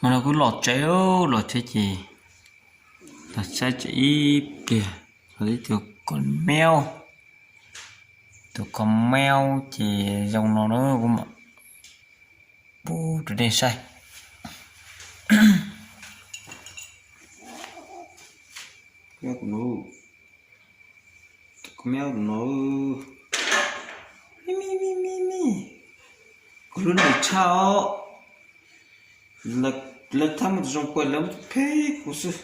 No kuv los tsev, los tsev ces los saib tsev ib pliag, los ib tug kos meob, tus kos meob ces zoo no na, kuv mam pub rau nej saib. Kos meob no, kuv hlub nws tshaj os. Lawv thab muaj tus zoo kuj lawv muab tus phem kuv xwb.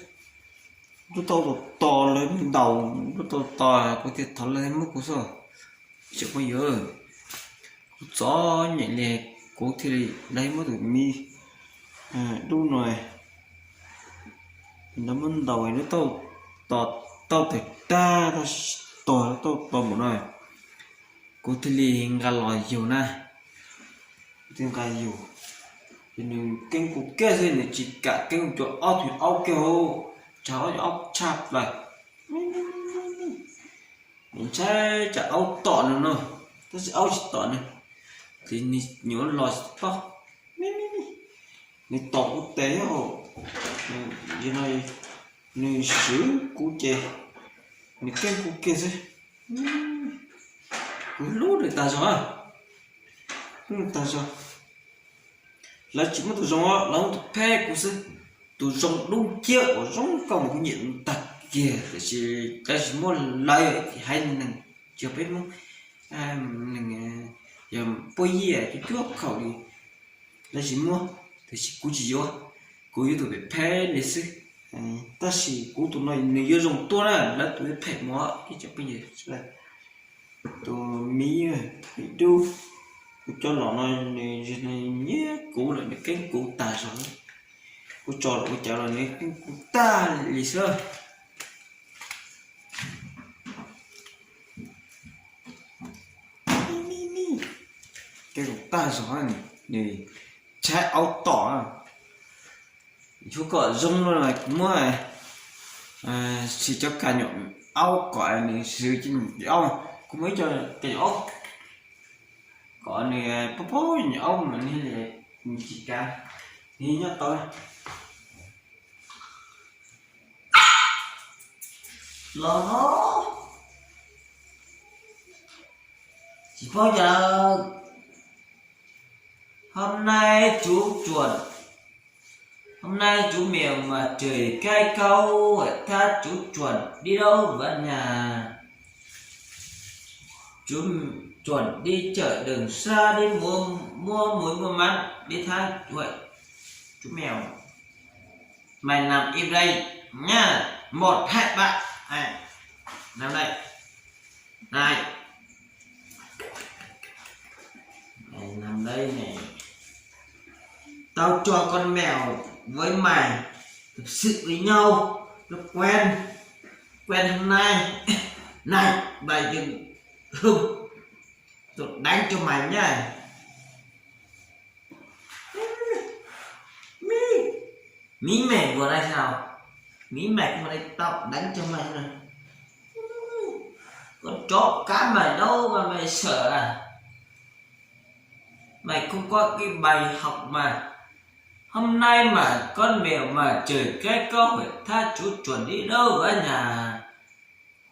Lub tau tos tos lawv ntaus, lub tau tos kuv tias thov lawv muab kuv xwb. Tseem phooj ywg, kuv txom nyem li, kuv thiaj li lawv muab tus me dub no, lawv muab ntaus lub tau tos, tau tawg tag, tau tos, tau tos npaum no, kuv thiaj li nqa los yug na. Kuv thiaj nqa yug, ces nws keeb kuv kiag xwb, nws tsis kam keeb kuv cov ob tug aub kiag, tsam ob tug aub tshaj plaws. Nws ntshai tsam aub tom nws no, tab sis aub tsis tom nws, ces nws nyuam los tsis paub. Nws tom kuv tes, nws swv kuv ces nws keeb kuv kiag xwb. Kuv hlub nws tag zog, hlub nws tag zog. Lawv tsis muab tus zoo, lawv muab tus phem kuv xwb. Tus zoo dub nciab uas zoo nkauj mas kuv nyiam tag kiag, tiam sis lawv tsis muab lawv, haiv neeg, tsis yog peb Hmoob, neeg, yog puab yij cuab cuab khaum li, lawv tsis muab, tiam sis kuv tsis yuav, kuv yuav tus phem phem li xwb. Tab sis kuv tus no nws yuav zoo tuaj na, lawv tus yuav phem mus ib co phooj ywg. Tus me dub, kuv coj los no nws nyiam kuv lawm, nws keeb kuv tag zog. Kuv tso lawm kuv cawv los nws keeb kuv tag li xwb. Keeb kuv tag zog, nws ntshai aub tom. Xyov kom zoo no kuv muab sim cov ka nyuam aub kom nws swv cia nyuam aub, kuv muab ib co ka nyuam aub kom nws paub paub nyuam aub mas nws li tsis kav, nws nyob tau. Los no, tsis paub cas lawm. Hôm nay chú chuột, hôm nay chú mèo mà trời cái cáu, thác chú chuột đi đâu vắng nhà. Chú chuột đi chợ đường xa đi mua, mua muối mua mắm đi thác chuột, chú mèo. Mày nằm im đây nha. Một, hai, ba. Này. Nằm đây. Này. Mày nằm đây này. Tao cho con mèo với mày tập sự với nhau. Nó quen. Quen hôm nay. Này, mày đừng hung. Tao đánh cho mày nha. Mí, mí mày vừa đây sao? Mí mày không vào đây tao đánh cho mày này. Con chó cắn mày đâu mà mày sợ à? Mày không có cái bài học mà. Hôm nay mà con mèo mà trời cái có phải tha chú chuột đi đâu ở nhà.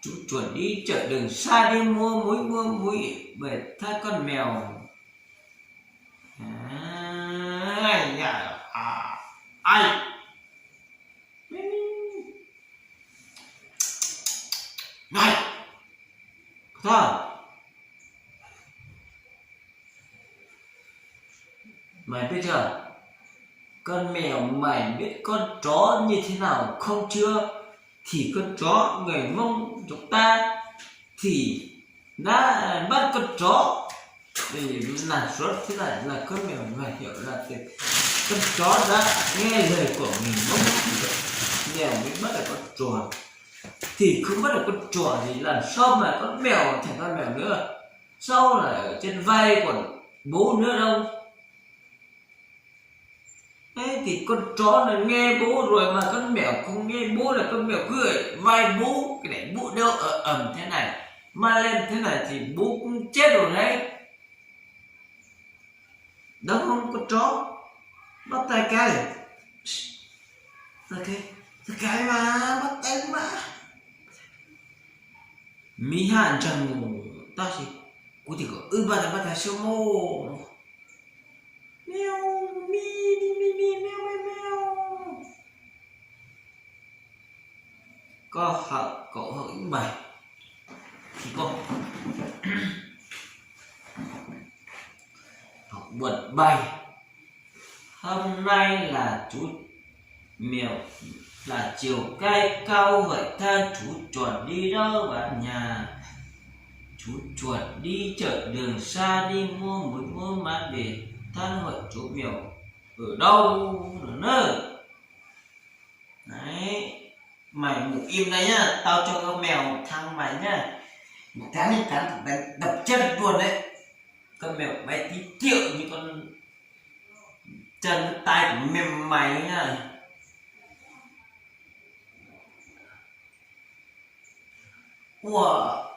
Chú chuột đi chợ đường xa đi mua muối mua muối về tha con mèo. Ai da, à, ai. Này. Thơ. Mày biết chưa? Con mèo mày biết con chó như thế nào không chưa? Thì con chó người Mông chúng ta thì đã bắt con chó để làm suốt thế này là con mèo mày hiểu là thì con chó đã nghe lời của người Mông thì mèo mới bắt được con chuột. Thì không bắt được con chuột thì làm sao mà con mèo thành con mèo nữa? Sau là ở trên vai còn bố nữa đâu. Thế thì con chó là nghe bố rồi mà con mèo không nghe bố là con mèo cứ ở vai bố, cái đẩy bố đâu ở ẩm thế này, ma lên thế này thì bố cũng chết rồi đấy. Đúng không con chó? Bắt tay cái. Txoj kev, txoj kev mas npaj teb mas, miv haj ntseeg mus, tab sis kuv tias kom wb npaj teb npaj teb sub mus. Miau, mi, mi, mi, mi, miau, miau, miau. Koj hawm kaum hawm ib npaig, koj, học luật bài. Hôm nay là chủ, mèo, là chiều cai cau vậy ta chủ chuột đi đâu bạn nhà. Chủ chuột đi chợ đường xa đi mua muối mua mắm về thăm hỏi chú mèo ở đâu nữa nơ. Đấy. Mày ngủ im đây nhá, tao cho con mèo thắng mày nhá. Một tháng, một tháng tụi bay đập chết luôn đấy. Con mèo của bay tí triệu như con chân tay của mày, mày nhá. Ua,